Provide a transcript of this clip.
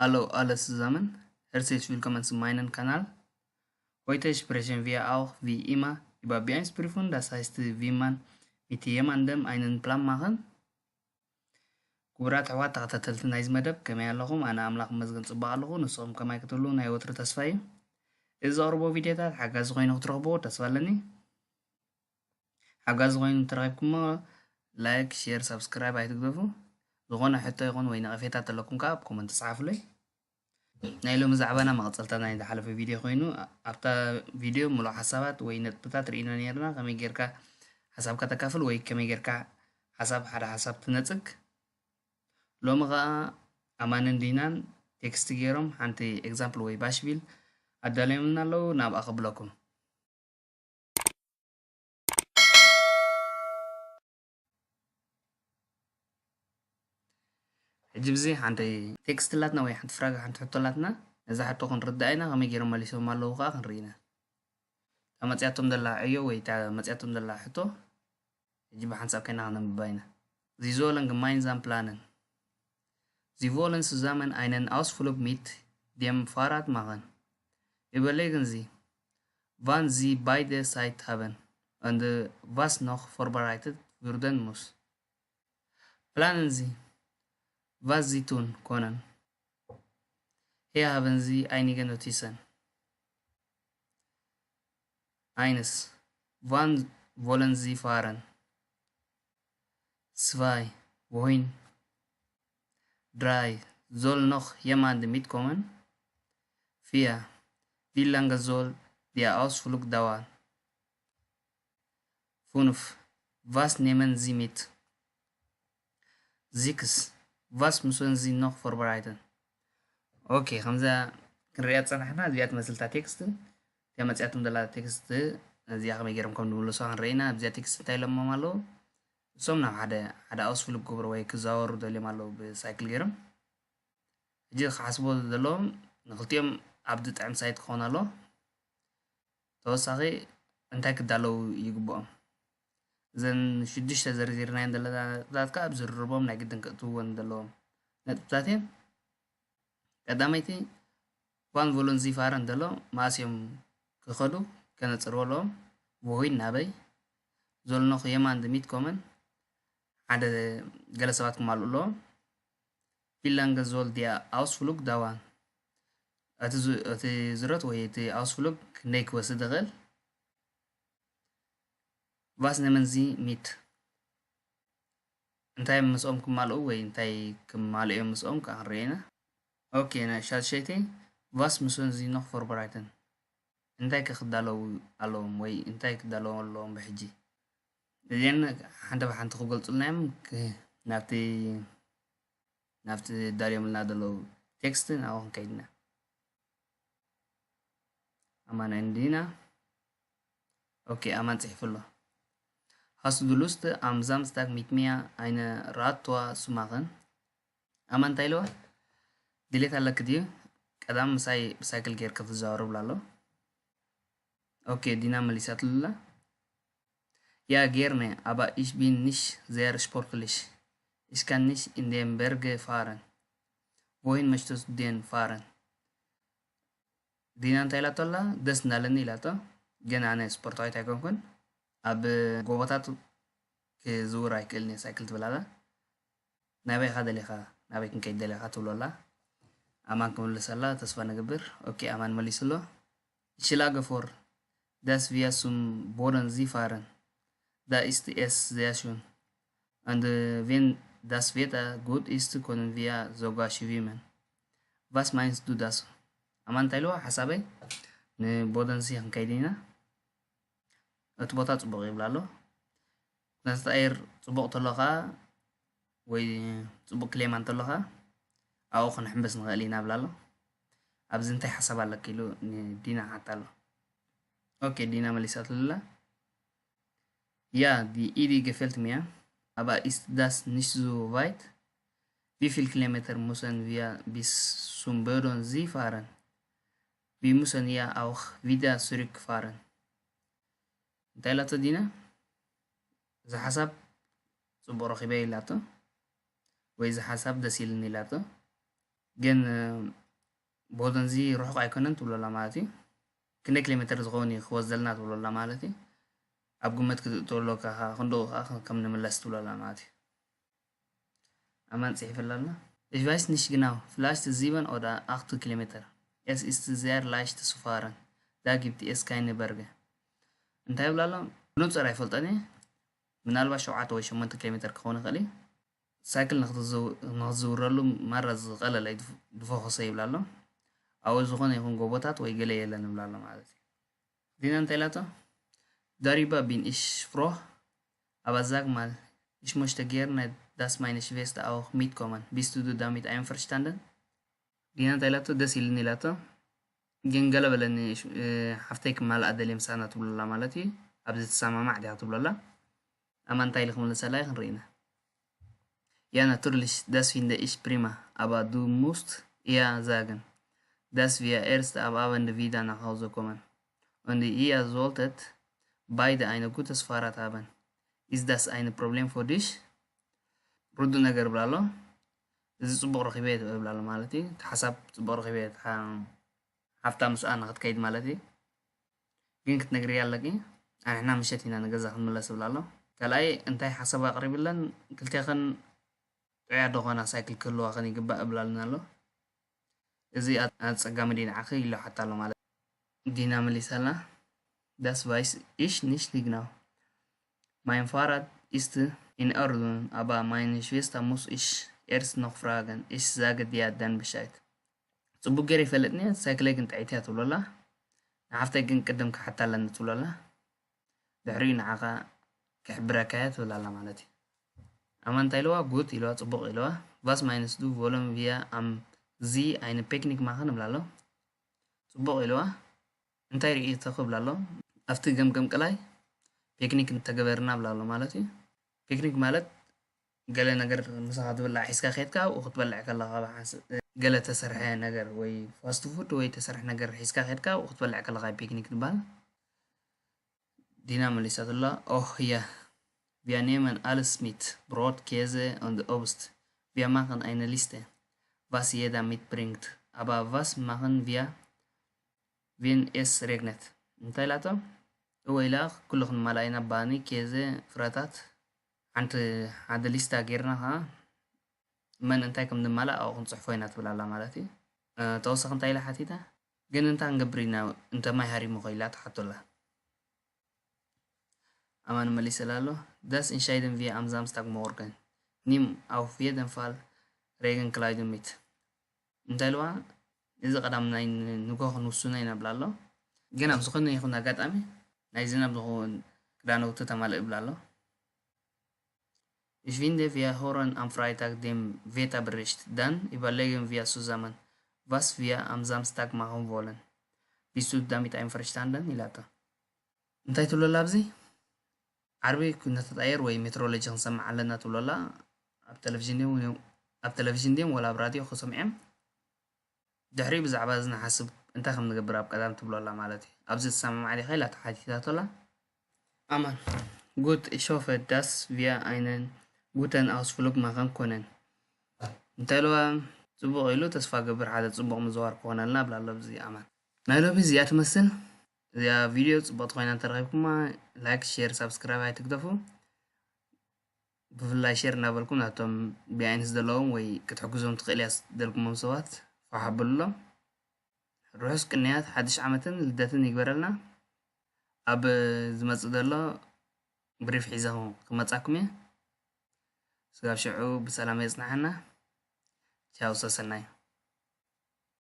Hallo alle zusammen, herzlich willkommen zu meinem Kanal. Heute sprechen wir auch wie immer über Beeinflussung, das heißt, wie man mit jemandem einen Plan machen. ክቡራት ኣሕዋት ተኸታተልቲ ናይዚ መደብ፣ ከመይ ኣለኹም? ኣነ ኣምላኽ ይመስገን ጽቡቕ ኣለኹ። ንስኹም ከማይ ክትህሉ ናይ ወትሩ ተስፋ እዩ። እዚ ዘቕርቦ ቪድዮታት ሓጋዚ ኮይኑ ክትረኽብዎ ተስፋ ኣለኒ። ሓጋዚ ኮይኑ ተረኺብኩሞ፣ ላይክ፣ ሼር፣ ሳብስክራይብ ኣይትግደፉ። ዝኾነ ሕቶ ይኹን ወይ ነቐፌታ ተለኩም ከኣ ኣብ ኮመንት ጸሓፉለይ። ናይ ሎሚ ዛዕባና መቐጸልታ ናይ ዝሓለፈ ቪድዮ ኮይኑ፣ ኣብታ ቪድዮ ምሉእ ሓሳባት ወይ ነጥብታት ርኢና ነይርና። ከመይ ጌርካ ሓሳብካ ተካፍል ወይ ከመይ ጌርካ ሓሳብ ሓደ ሓሳብ ትነጽግ። ሎሚ ኸኣ ኣማንን ዲናን ቴክስት ገይሮም ሓንቲ ኤግዛምፕል ወይ ባሽቪል ኣዳልዮምልና ኣለዉ፣ ናብኣ ከብለኩም። ሕጂ ብዚ ሓንቲ ቴክስት ኣላትና ወይ ሓንቲ ፍራግ ሓንቲ ሕቶ ኣላትና። ነዛ ሕቶ ክንርዳእ ኢና፣ ከመይ ገይሮም መሊሶም ኣለዉ ከኣ ክንርኢ ኢና። እታ መጽያቶም ዘላ ዕዮ ወይ እታ መጽያቶም ዘላ ሕቶ ሕጂ ብሓንሳብ ኮይና ከነንብባ ኢና። Sie sollen gemeinsam planen. Sie wollen zusammen einen Ausflug mit dem Fahrrad machen. Überlegen Sie, wann Sie beide Zeit haben und was noch vorbereitet werden muss. Planen Sie, was Sie tun können. Hier haben Sie einige Notizen. Eins. Wann wollen Sie fahren? Zwei. Wohin? Drei. Soll noch jemand mitkommen? Vier. Wie lange soll der Ausflug dauern? Fünf. Was nehmen Sie mit? Six. Was müssen Sie noch vorbereiten? ኦኬ፣ ከምዛ ክንሪኣ ዝጸናሕና እዚኣ ትመስል እታ ቴክስት። እዚኣ መጺኣቶም ዘላ ቴክስት እዚኣ ከመይ ገይሮም ከም ዝምልሱዋ ክንርኢ ኢና። ኣብዚኣ ቴክስት እንታይ ኢሎሞም ኣለዉ? እሶም ናብ ሓደ ሓደ ኣውስፍሉግ ክገብሩ ወይ ክዘዋወሩ ደልዮም ኣለዉ ብሳይክል ገይሮም። ሕጂ ክሓስቦ ዘለዎም ንክልቲኦም ኣብ ዝጥዕም ሳይት ክኾን ኣለዎ። ተወሳኺ እንታይ ክዳለዉ ይግብኦም? እዘን ሽዱሽተ ዘርዚርናየን ዘለና ነጥብታት ከኣ ኣብ ዝርርቦም ናይ ግድን ከእትውወን ዘለዎም ነጥብታት እየን። ቀዳመይቲ፣ ዋን ቮሎንዚ ፋረን ዘሎ መኣስ እዮም ክኸዱ ከነጽርዎ ኣለዎም። ቮሂን ናበይ? ዞልኖኽ የማን ድሚት ኮመን ሓደ ገለ ሰባት ክማልኡ ኣለዎም። ፊላንገ ዞል ዲያ ኣውስፍሉግ ዳዋን እቲ ዝ- እቲ ዝረት ወይ እቲ ኣውስፍሉግ ክንደይ ክወስድ ይኽእል? ቫስ ነመንዚ ሚት እንታይ ምስኦም ክማልኡ ወይ እንታይ ክማልኡ እዮም ምስኦም ከዓ ክንርኢ ኢና። ኦኬ፣ ናይ ሻድሸይቲ ቫስ ምስንዚ ኖኽ ፎርበራይተን እንታይ ከ ክዳለዉ ኣለዎም ወይ እንታይ ክዳለዉ ኣለዎም ብሕጂ? እዚአን ሓንቲ ብሓንቲ ክገልጹልና እዮም። ክ- ናብቲ ናብቲ ዳልዮምልና ዘለዉ ቴክስት ናብኡ ክንከይድ ኢና። ኣማን እንዲና። ኦኬ፣ ኣማን ጽሒፉ ኣሎ። Hast du Lust, am Samstag mit mir eine Radtour zu machen? ኣማን እንታይ ኢልዋ? ድሌት ኣለክ ድዩ? ቀዳም ምሳይ ብሳይክል ጌርካ ትዘዋወር ብላ ኣሎ። ኦኬ፣ ዲና መሊሳትሉ ኣላ። Ja, gerne, aber ich bin nicht sehr sportlich. Ich kann nicht in den Berge fahren. Wohin möchtest du denn fahren? ዲና እንታይ ኢላቶ ኣላ? ደስ እንዳለኒ ኢላቶ። ግን ኣነ ስፖርታዊት ኣይኮንኩን። ኣብ ጎቦታት ክዝውር ኣይክእልን እየ ሳይክል ትብል ኣላ። ናበይ ኢኻ ደሊኻ? ናበይ ክንከይድ ደሊኻ? ትብሎ ኣላ። ኣማን ክምልሰላ ተስፋ ንገብር። ኦኬ፣ ኣማን መሊሱ ኣሎ። Ich schlage vor, dass wir zum Bodensee fahren. Da ist es sehr schön. Und äh, wenn das Wetter gut ist, können wir sogar schwimmen. Was meinst du dazu? ኣማን እንታይ ኢልዋ ሓሳበይ ንቦደንሲ ክንከይድ ኢና። እቲ ቦታ ጽቡቕ ይብላ ኣሎ። ኩነታት ኣየር ጽቡቕ ተሎ ኸኣ ወይ ጽቡቕ ክሌማ እንተሎ ኸኣ ኣብኡ ክንሕምበስ ንኽእል ኢና ብላ ኣሎ። ኣብዚ እንታይ ሓሳብ ኣለክ ኢሉ ንዲና ሓታ ኣሎ። ኦኬ፣ ዲና መሊሳትሉ ኣላ። Ja, die Idee gefällt mir, aber ist das nicht so weit? Wie viel Kilometer müssen wir bis zum Bodensee fahren? Wir müssen ja auch wieder zurückfahren. እንታይ ኢላቶ ዲና? እዚ ሓሳብ ጽቡቕ ረኺበ ኢላቶ ወይ እዚ ሓሳብ ደስ ኢልኒ ኢላቶ። ግን ቦደንዚ ርሑቕ ኣይኮነን ትብሎ ኣላ ማለት እዩ። ክንደይ ኪሎ ሜትር ዝኸውን እዩ ክወስደልና ትብሎ ኣላ ማለት እዩ። ኣብ ግምት ክትእትወሎ ከኣ ክንድኡ ከኣ ከም ንምለስ ትብሎ ኣላ ማለት እዩ። ኣማን ጽሒፍላ ኣላ። Ich weiß nicht genau, vielleicht sieben oder acht Kilometer. Es ist sehr leicht zu fahren. Da gibt es keine Berge. እንታይ ይብላ ኣሎ? ብንጹር ኣይፈልጦን እየ። ምናልባት ሸውዓተ ወይ ሸሞንተ ኪሎ ሜትር ክኸውን ይኽእል እዩ። ሳይክል ንክትዝው- ንክትዝውረሉ ማራ ዝቐለለ እዩ፣ ብፎኸሰ ይብላ ኣሎ። ኣብኡ ዝኾነ ይኹን ጎቦታት ወይ ገለ የለን ይብላ ኣሎ ማለት እዩ። ዲና እንታይ ኢላቶ? Darüber bin ich froh, aber sag mal, ich möchte gerne, dass meine Schwester auch mitkommen. Bist du damit einverstanden? ዲና እንታይ ኢላቶ? ደስ ኢልኒ ኢላቶ። ግን ገለ በለኒ፣ እሽ፣ እ፣ ሓፍተይ ክማልኣ ደልየ ምሳና ትብሎ ኣላ ማለት እዩ። ኣብዚ ትሰማማዕ ዲኻ ትብሎ ኣላ? ኣማን እንታይ ኢሉ ክምልሰላ እዩ ክንርኢ ኢና። Ja, natürlich, das finde ich prima, aber du musst ihr sagen, dass wir erst am Abend wieder nach Hause kommen. Und ihr solltet beide ein gutes Fahrrad haben. Ist das ein Problem für dich? ርዱእ ነገር ብላ ኣሎ። እዚ ጽቡቕ ረኺበ እየ ትብል ብላ ኣሎ ማለት እዩ። እቲ ሓሳብ ጽቡቕ ረኺበ እየ፣ እታ ሓፍታ ምስኣ ንኽትከይድ ማለት እዩ። ግን ክትነግርያ ኣለኪ፣ ኣንሕና ምሸት ኢና ንገዛ ክንምለስ እብላ ኣሎ። ካልኣይ እንታይ ሓሳብ ኣቕሪብለን፣ ክልቴኽን ጥዑያት ዝኾና ሳይክል ክህልዋኽን ይግባእ እብላልና ኣሎ። እዚ ኣት- ኣጸጋሚ ድዩ ንዓኺ ኢሉ ሓታ ኣሎ ማለት እዩ። ዲና መሊሳላ፣ Das weiß ich nicht genau. Mein Fahrrad ist in Ordnung, aber meine Schwester muss ich erst noch fragen. Ich sage dir dann Bescheid. ጽቡቕ ገይረ ይፈልጥኒ እየ፣ ሳይክለይ ግን ጥዕይቲ እያ ትብሎ ኣላ። ንሓፍተይ ግን ቅድም ክሓታ ኣለኒ ትብሎ ኣላ። ድሕሪኡ ንዓኻ ክሕብረካ እየ ትብል ኣላ ማለት እዩ። ኣማን እንታይ ኢልዋ? ጉድ ኢልዋ፣ ጽቡቕ ኢልዋ። Was meinst du, wollen wir am See eine Picknick machen? እብላ ኣሎ። ጽቡቕ ኢልዋ። እንታይ ርእይቶኺ እብላ ኣሎ። ኣብቲ ገምገም ቀላይ ፒክኒክ እንተገበርና እብላ ኣሎ ማለት እዩ። ፒክኒክ ማለት ገለ ነገር ምሳኻ ትብላዕ ሒዝካ ከድካ ኣብኡ ክትበልዕ ከለኻ ብሓንስ-፣ ገለ ተሰርሐ ነገር ወይ ፋስት ፉድ ወይ ተሰርሐ ነገር ሒዝካ ከድካ ኣብኡ ክትበልዕ ከለኻ እዩ ፒክኒክ ዝበሃል። ዲና መሊሳትላ፣ Oh ja, wir nehmen alles mit, Brot, Käse und Obst. Wir machen eine Liste, was jeder mitbringt. Aber was machen wir, wenn es regnet? እንታይ ኢላቶ? እወ ኢላ፣ ኩሉ ክንማልኣ ኢና፣ ባኒ፣ ኬዘ፣ ፍረታት፣ ሓንቲ ሓደ ሊስታ ጌርና ኸዓ መን እንታይ ከም ንማላእ ኣብኡ ክንጽሕፎ ኢና ትብል ኣላ ማለት እዩ። እ፣ ተወሳኺ እንታይ ኢላ ሓቲታ? ግን እንታይ ክንገብር ኢና እንተ ማይ ሃሪሙ ኸ ኢላ ትሓቶ ኣላ። ኣማን መሊስላ ኣሎ፣ Das entscheiden wir am Samstag morgen. Nimm auf jeden Fall Regenkleidung mit. እንታይ ኢልዋ? እዚ ቀዳም ናይ ንግሆ ክንውስኖ ኢና ብላ ኣሎ። ግን ኣብ ዝኾነ ይኹን ኣጋጣሚ ናይ ዝናብ ዝኸውን ክዳነውቲ ተማልእ ብላ ኣሎ። Ich finde, wir hören am Freitag den Wetterbericht, dann überlegen wir zusammen, was wir am Samstag machen wollen. Bist du damit einverstanden? ኢላታ። እንታይ ትብሎ ኣላ ኣብዚ? ዓርቢ ኩነታት ኣየር ወይ ሜትሮሎጂ ክንሰምዕ ኣለና ትብሎ ኣላ። ኣብ ቴሌቪዥን ድዮም፣ ኣብ ቴሌቪዥን ድዮም ወላ ኣብ ራድዮ ክሰምዕዮም? ድሕሪኡ ብዛዕባ እዚ ንሓስብ፣ እንታይ ከም ንገብር ኣብ ቀዳም ትብሎ ኣላ ማለት እዩ። ኣብዚ ትሰማማዕ ዲኻ ኢላ ተሓቲታቶ ኣላ። ኣማን፣ Gut, ich hoffe, dass wir einen guten Ausflug machen können. እንታይ ኢልዋ? ጽቡቕ ኢሉ፣ ተስፋ ገብር ሓደ ጽቡቕ ምዝዋር ክኾነልና ብላ ኣሎ ኣብዚ ኣማን። ናይ ሎሚ እዚኣ ትመስል። እዚኣ ቪድዮ ጽቡቕቲ ኮይና እንተረኺብኩማ፣ ላይክ፣ ሼር፣ ሳብስክራይብ ኣይትግደፉ። ብፍላይ ሼር እናበልኩም ናቶም ቢኣይንስ ዘለዎም ወይ ክትሕግዞም ትኽእል እያ ደልኩሞም ሰባት ፋሕ ኣብሉሎም። ርሑስ ቅንያት ሓድሽ ዓመትን ልደትን ይግበረልና። ኣብ ዝመጽእ ዘሎ ብሪፍ ሒዘ ክመጻኩም እየ። ስጋብ ሽዑ ብሰላም የጽናሓና። ቻው፣ ሰሰናዩ።